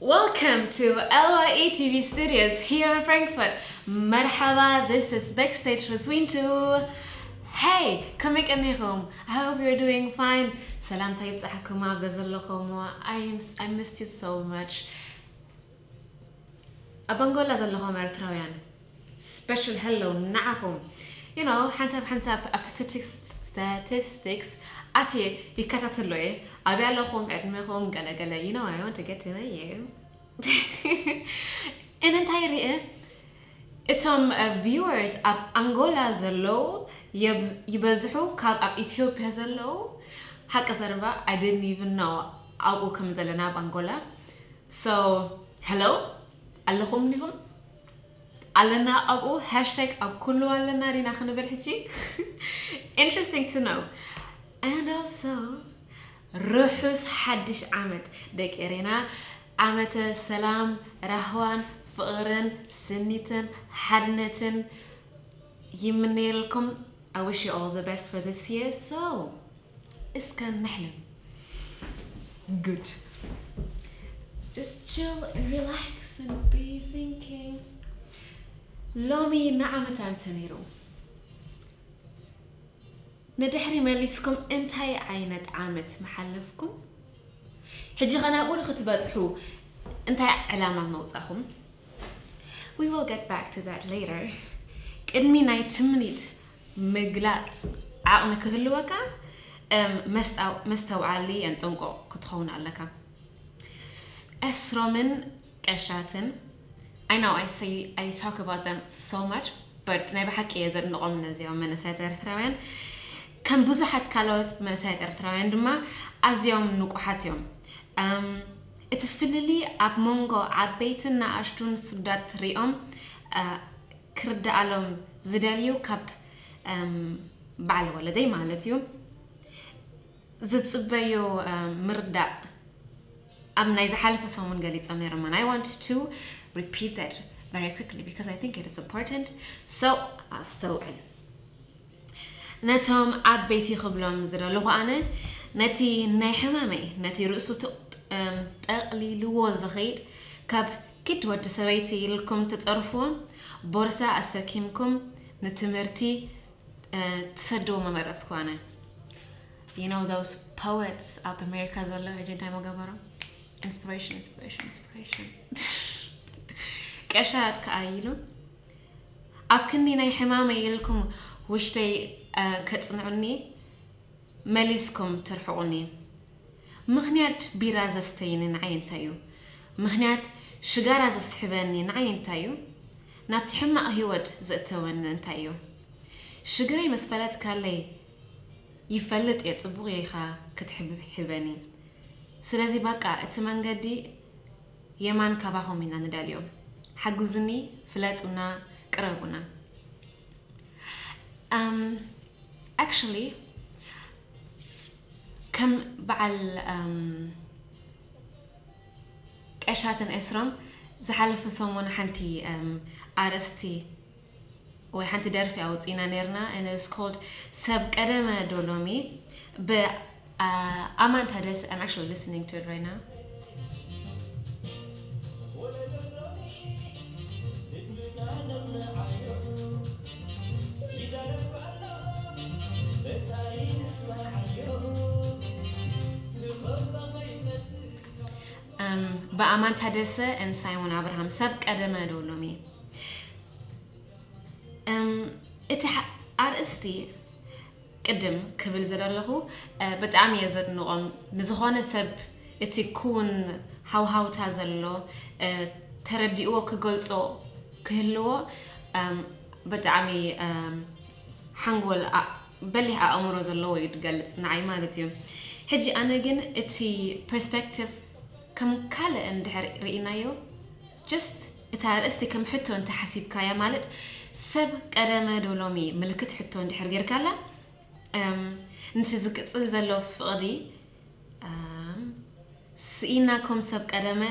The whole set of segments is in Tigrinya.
Welcome to L Y E T V Studios here in Frankfurt. مرحبا, this is Backstage with Wintu. Hey, ከመይ ቀኒኹም? I hope you're doing fine. ሰላምታ ይብጻሕኩም ኣብዛ ዘለኹም። I am, I missed you so much. ኣብ ኣንጎላ ዘለኹም ኤርትራውያን፣ special hello ንዓኹም። You know, ሓንሳብ ሓንሳብ ኣብቲ statistics ኣትየ ይከታተሎ እየ። ኣበይ ኣለኹም፣ ዕድመኹም፣ ገለ ገለ። You know, I want to get to know you. እን እንታይ ርእ? እቶም viewers ኣብ ኣንጎላ ዘለዉ ይበዝሑ ካብ ኣብ ኢትዮጵያ ዘለዉ። ሓቂ ዘረባ, I didn't even know ኣብኡ ከም ዘለና ኣብ ኣንጎላ። So, hello, ኣለኹም ዲኹም? ኣለና ኣብኡ? Hashtag ኣብ ኩሉ ኣለና ዲና ክንብል ሕጂ? Interesting to know. And also, ርሑስ ሓድሽ ዓመት ደቂ ኤሬና። ዓመተ ሰላም፣ ራህዋን፣ ፍቕርን፣ ስኒትን፣ ሓድነትን ይምነየልኩም። I wish you all the best for this year. So, እስከ ንሕልም። Good. Just chill and relax and be thinking. ሎሚ ንዓመት ኣንተ ነይሩ ንድሕሪ መሊስኩም እንታይ ዓይነት ዓመት መሓለፍኩም? ሕጂ ኸ ናብኡ ንክትበጽሑ እንታይ ዕላማ መውጻኹም? We will get back to that later. ቅድሚ ናይ ትምኒት ምግላጽ ዓቕሚ ክህልወካ፣ እም፣ መስጣው-፣ መስተውዓሊ and ጥንቁቕ ክትኸውን ኣለካ። ኣስሮምን ቀሻትን፣ I know I say, I talk about them so much, but ናይ ብሓቂ እየ ዘድንቖም ነዚኦም መንእሰያት ኤርትራውያን። ከም ብዙሓት ካልኦት መንእሰያት ኤርትራውያን ድማ ኣዝዮም ንቁሓት እዮም። እም፣ እቲ ፍልልይ ኣብ መንጎ ዓበይትን ንኣሽቱን ስዳት ሪኦም፣ እ፣ ክርድኣሎም ዝደልዩ ካብ፣ እም፣ በዓል ወለደይ ማለት እዩ ዝጽበዩ፣ እም፣ ምርዳእ ኣብ ናይ ዝሓለፈ ሰሙን ገሊጾም ነይሮም። And I want to repeat that very quickly because I think it is important. So, ኣስተውዕል። ነቶም ዓበይቲ ክብሎም ዝደለኹ ኣነ፣ ነቲ ናይ ሕማመይ፣ ነቲ ርእሱ ት-፣ እም፣ ጠቕሊልዎ ዝኸይድ፣ ካብ ኪድ ወዲ ሰበይቲ ኢልኩም ትጸርፍዎ፣ ቦርሳ ኣሰኪምኩም ንትምህርቲ፣ እ፣ ትሰድዎ መመረጽኩ ኣነ። You know those poets ኣብ ኣሜሪካ ዘለዉ ሕጂ እንታይ መገበሮም? Inspiration, inspiration, inspiration. ቀሻት ከኣ ኢሉ፣ ኣብ ክንዲ ናይ ሕማመይ ኢልኩም ውሽተይ፣ እ፣ ከጽንዑኒ መሊስኩም ትርሕቑኒ። ምኽንያት ቢራ ዘስተይኒ ንዓይ እንታይ እዩ? ምኽንያት ሽጋራ ዘስሕበኒ ንዓይ እንታይ እዩ? ናብቲ ሕማቕ ህይወት ዘእተወኒ እንታይ እዩ? ሽግረይ ምስ ፈለጥካለይ ይፈልጥ እየ፣ ጽቡቕ ኢኻ ክትሕብሕበኒ። ስለዚ ባቃ እቲ መንገዲ የማን ካባኹም ኢና ንደልዮ። ሓግዙኒ፣ ፍለጡና፣ ቅረቡና። Um, actually፣ ከም በዓል፣ um፣ ቀሻትን ኤስሮም ዝሓለፈ ሰሙን ሓንቲ፣ um፣ ኣርእስቲ ወይ ሓንቲ ደርፊ ኣውፂና ነርና፣ and it's called ሰብ ቀደመ ዶ ሎሚ፣ ብ-፣ uh, ኣማን ታደሰ። I'm actually listening to it right now. እም፣ ብኣማን ታደሰ and ሳይሞን ኣብርሃም፣ ሰብ ቀደመ ዶ ሎሚ። እም፣ እቲ ሓ-፣ ኣርእስቲ ቅድም ክብል ዝደለኹ፣ እ፣ ብጣዕሚ እየ ዘድንቖም። ንዝኾነ ሰብ እቲ ክውን ሃውሃውታ ዘሎ፣ እ፣ ተረዲእዎ ክገልጾ ክህልዎ፣ እም፣ ብጣዕሚ፣ እም፣ ሓንጎል ኣ-፣ በሊሕ ኣእምሮ ዘለዎ እዩ ዝገልጽ ንዓይ ማለት እዩ። ሕጂ ኣነ ግን እቲ ፐርስፔክቲቭ ከም ካልእ እንድሕር ርኢናዮ፣ just እታ ኣርእስቲ ከም ሕቶ እንተሓሲብካያ፣ ማለት ሰብ ቀደመ ዶ ሎሚ ምልክት ሕቶ እንድሕር ጌርካላ፣ እም፣ ነቲ ዝቅጽል ዘሎ ፍቕሪ፣ እም፣ ስኢናኩም ሰብ ቀደመ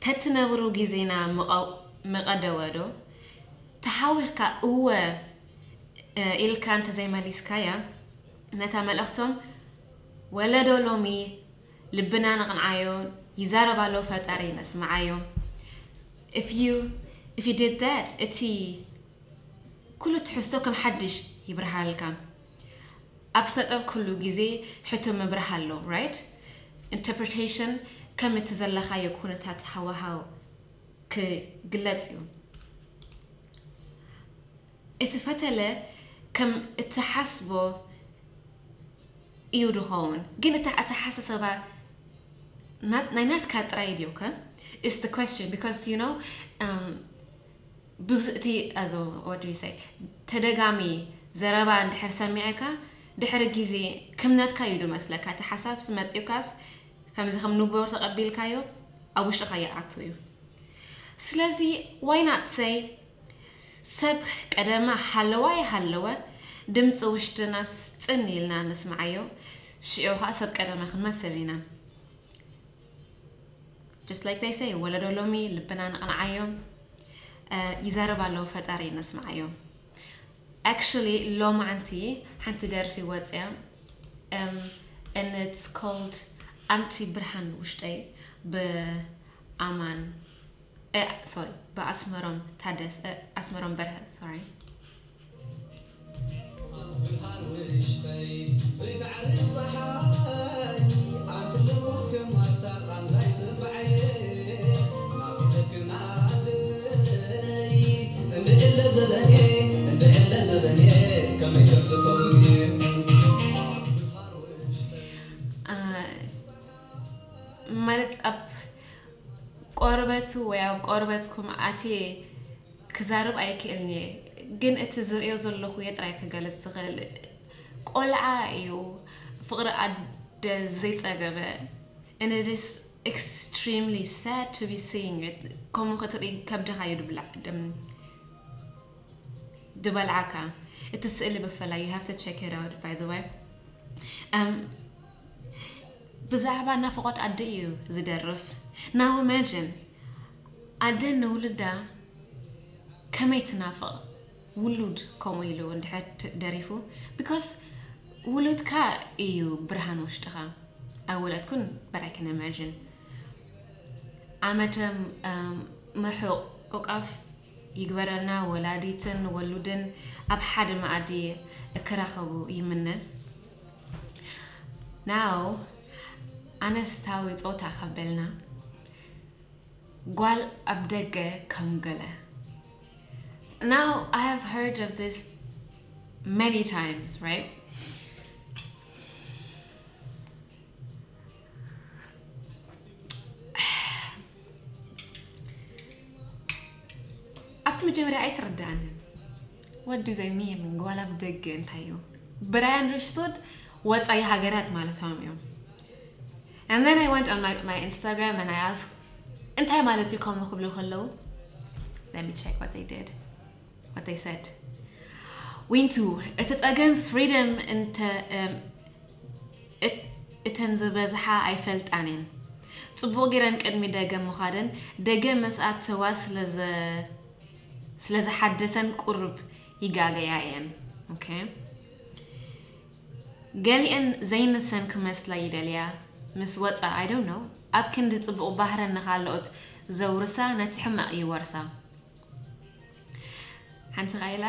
ተትነብሩ ግዜና ምቐ-፣ ምቐደወ ዶ? ተሃዊኽካ እወ፣ እ፣ ኢልካ እንተዘይመሊስካያ፣ ነታ መልእኽቶም ወለዶ ሎሚ ልብና ንቕንዓዮ፣ ይዛረብ ኣሎ ፈጣሪ ነስምዓዮ። If you if you did that እቲ ኩሉ ትሕዝቶ ከም ሓድሽ ይብርሃልካ። ኣብ ሰጠብ ኩሉ ግዜ ሕቶ ምብራህ ኣሎ፣ right? Interpretation ከም እቲ ዘለኻዮ ኩነታት ሃዋሃው ክግለጽ እዩ። እቲ ፈተለ ከም እትሓስቦ እዩ ድኸውን፣ ግን እቲ ኣተሓሳሰባ ናይ ናትካ ጥራይ ድዩ ከ? Is the question, because you know, um, ብዙ እቲ ኣዞ what do you say ተደጋሚ ዘረባ እንድሕር ሰሚዕካ ድሕሪ ግዜ ከም ናትካ እዩ ድመስለካ። እቲ ሓሳብ ስመፂኡካስ ከምዚ ከም ንቡር ተቐቢልካዮ ኣብ ውሽጥኻ ይኣቱ እዩ። ስለዚ why not say ሰብ ቀደማ ሃለዋ ይሃለወ ድምፂ ውሽጥና ስፅን ኢልና ንስምዓዮ። ሽዑ ከዓ ሰብ ቀደማ ክንመስል ኢና። Just like they say ወለዶ ሎሚ ልብና ንቕንዓዮ። ይዛረብ ኣለዉ ፈጣሪ ነስምዓዮ። Actually ሎማዓንቲ ሓንቲ ደርፊ ወፅያ and it's called ኣንቲ ብርሃን ውሽጠይ ብኣማን sorry ብኣስመሮም ታደስ ኣስመሮም በርሀ sorry። ማለት ኣብ ቆርበቱ ወይ ኣብ ቆርበትኩም ኣትየ ክዛርብ ኣይክእልን እየ፣ ግን እቲ ዝርእዮ ዘለኹ እየ ጥራይ ክገልጽ ዝኽእል። ቆልዓ እዩ፣ ፍቕሪ ኣደ ዘይጸገበ and it is extremely sad to be seeing it። ከምኡ ክትርኢ ከብድኻ እዩ ድብላዕ ድም ድበልዓካ። እቲ ስእሊ ብፍላይ you have to check it out by the way። ብዛዕባ ናፍቖት ኣደ እዩ ዝደርፍ። Now imagine ኣደ ንውልዳ ከመይ ትናፍቕ። ውሉድ ከምኡ ኢሉ እንድሕር ደሪፉ because ውሉድካ እዩ ብርሃን ውሽጥኻ። ኣይወለድኩን but I can imagine። ዓመተ ምሕቁቃፍ ይግበረልና። ወላዲትን ወሉድን ኣብ ሓደ መኣዲ እክራኸቡ ይምነ። Now ኣነስታዊ ጾታ ከበልና ጓል ኣብ ደገ ከም ገለ። Now I have heard of this many times, right? ኣብቲ መጀመርያ ኣይተረዳኣንን። What do they mean? ጓል ኣብ ደገ እንታይ እዩ? But I understood ወፃኢ ሃገራት ማለቶም እዮም። And then I went on my, my Instagram and I asked እንታይ ማለት እዩ ከምኡ ክብሉ ከለዉ? Let me check what they did. What they said. ዊንቱ እቲ ፀገም freedom እንተ እተን ዝበዝሓ ኣይፈልጣን እየን። ፅቡቕ ገይረን ቅድሚ ደገ ምዃደን ደገ መስኣተዋ ስለ ዝሓደሰን ቁሩብ ይጋገያ እየን። ገሊአን ዘይንሰን ክመስላ ይደልያ ምስ ወፃ I don't know ኣብ ክንዲ ፅቡቕ ባህረን ንኻልኦት ዘውርሳ ነቲ ሕማቕ ይወርሳ። ሓንቲ ቃይላ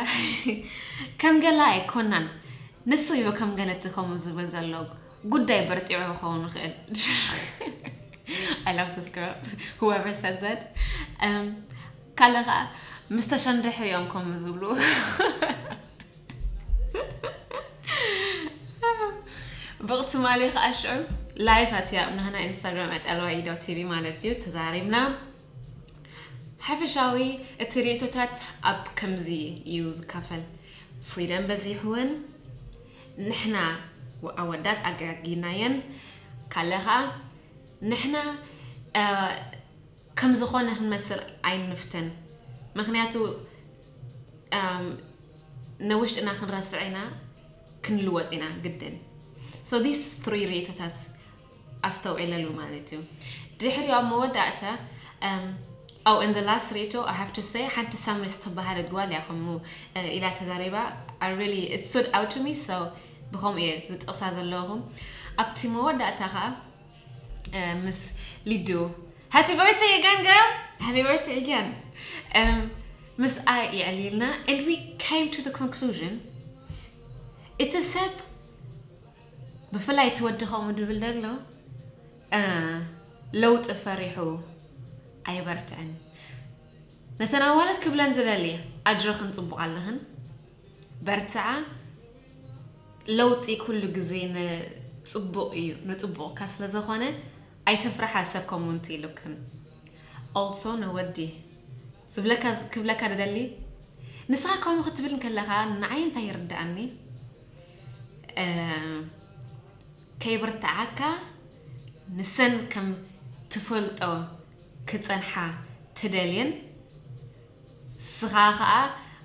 ከም ገላ ኣይኮናን ንሱ እዩ ከም ገለ እቲ ከምኡ ዝብል ዘሎ ጉዳይ በርጢዑ ክኸውን ይኽእል። I love this girl whoever said that ካልእ ከዓ ምስ ተሸንድሑ እዮም ከምኡ ዝብሉ። ብቕትማሊ ከዓ ሽዑ live ኣትያ ናህና Instagram at L Y E dot T V ማለት እዩ ተዛሪብና። ሓፈሻዊ እቲ ርእይቶታት ኣብ ከምዚ እዩ ዝካፈል። Freedom በዚሕወን ንሕና ኣወዳት ኣጋጊናየን ካለ ከዓ ንሕና ከም ዝኾነ ክንመስል ኣይንፍተን። ምክንያቱ ንውሽጥና ክንረስዕ ኢና ክንልወጥ ኢና ግድን። So these three ርእይቶታት ኣስተውዒለሉ ማለት እዩ። ድሕሪ ኣብ መወዳእታ oh and the last ርእይቶ I have to say ሓንቲ ሳምሪ ዝተባሃለት ጓል እያ ከምኡ ኢላ ተዛሪባ። I really it stood out to me so ብከምኡ እየ ዝጥቕሳ ዘለኹ። ኣብቲ መወዳእታ ከዓ ምስ ሊዱ, happy birthday again, girl. Happy birthday again. ምስኣ የዕሊልና, and we came to the conclusion, እቲ ሰብ፣ ብፍላይ እቲ ወዲ ከምኡ ድብል ዘሎ ለውጢ ፈሪሑ ኣይበርትዕን። ነተን ኣዋልድ ክብለን ዝደሊ፣ ኣጅርኽን ጽቡቕ ኣለኽን፣ በርትዓ። ለውጢ ኩሉ ግዜ ንጽቡቕ እዩ፣ ንጽቡቕካ ስለ ዝኾነ ኣይትፍርሓ ሰብ ከምኡ እንተ ኢሉክን። Also ንወዲ ዝብለካ፣ ክብለካ ደደሊ፣ ንስኻ ከምኡ ክትብል እንከለኻ ንዓይ እንታይ ይርድኣኒ? ከይብርትዓካ ንሰን ከም ትፈልጦ ክጸንሓ ትደልየን፣ ስኻ ኸኣ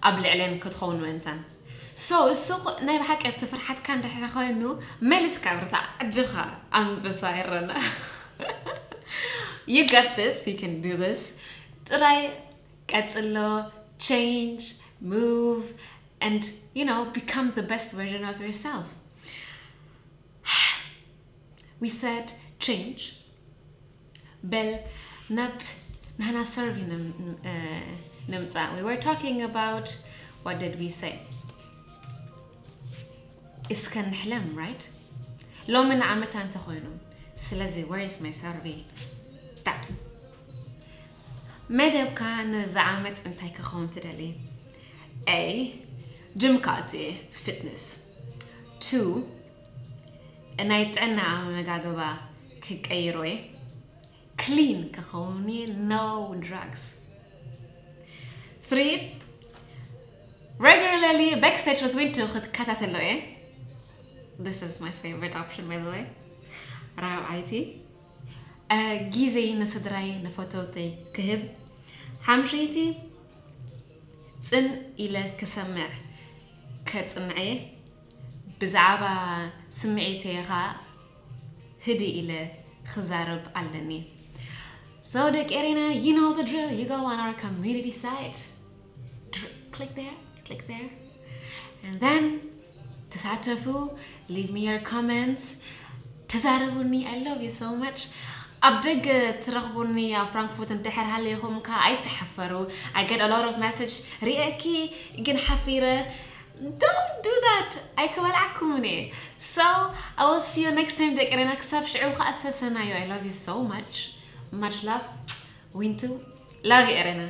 ኣብ ልዕለን ክትኸውን ምእንታን። So እሱ ናይ ብሓቂ እቲ ፍርሓትካ እንድሕር ኮይኑ፣ መሊስካ ብርታዕ፣ ኣጆኻ ኣንበሳ ኤረና። You got this, you can do this. ጥራይ ቀጽሎ፣ change, move, and, you know, become the best version of yourself. We said change. በል ናብ ናህና ሰርቪ ንምፃእ። We were talking about, what did we say? እስከ ንሕለም, right? ሎሚ ንዓመታ እንተኾይኑ፣ ስለዚ where is my survey? መደብካ ንዚ ዓመት እንታይ ክኸውን ትደሊ? A, ጅም ክኣቱ እየ፣ fitness. Two, ናይ ጥዕና ኣመጋግባ ክቀይሮ እየ። Clean ክኸውን እየ፣ no drugs. Three, regularly backstage with Wintu ክትከታተሎ እየ። This is my favorite option, by the way. ራብዓይቲ፣ ግዜይ ንስድራይ ንፈተውተይ ክህብ። ሓምሸይቲ፣ ጽን ኢለ ክሰምዕ ከጽንዕ እየ። ብዛዕባ ስምዒተይ ኸኣ ህድእ ኢለ ክዛረብ ኣለኒ። So ደቂ ኤሬና, you know the drill. You go on our community site. Click there, click there. And then ተሳተፉ, leave me your comments. ተዛረቡኒ. I love you so much. ኣብ ደገ ትረኽቡኒ ኣብ ፍራንክፉርት እንድሕር ሃለይኹም ከ ኣይትሓፈሩ። I get a lot of message. ሪኤኪ ግን ሓፊረ. Don't do that. ኣይክበልዓኩም እኔ. So I will see you next time ደቂ ኤሬና። ክሳብ ሽዑ ከኣ ሰሰናዩ. I love you so much. Much love. Wintu. Love you ኤሬና.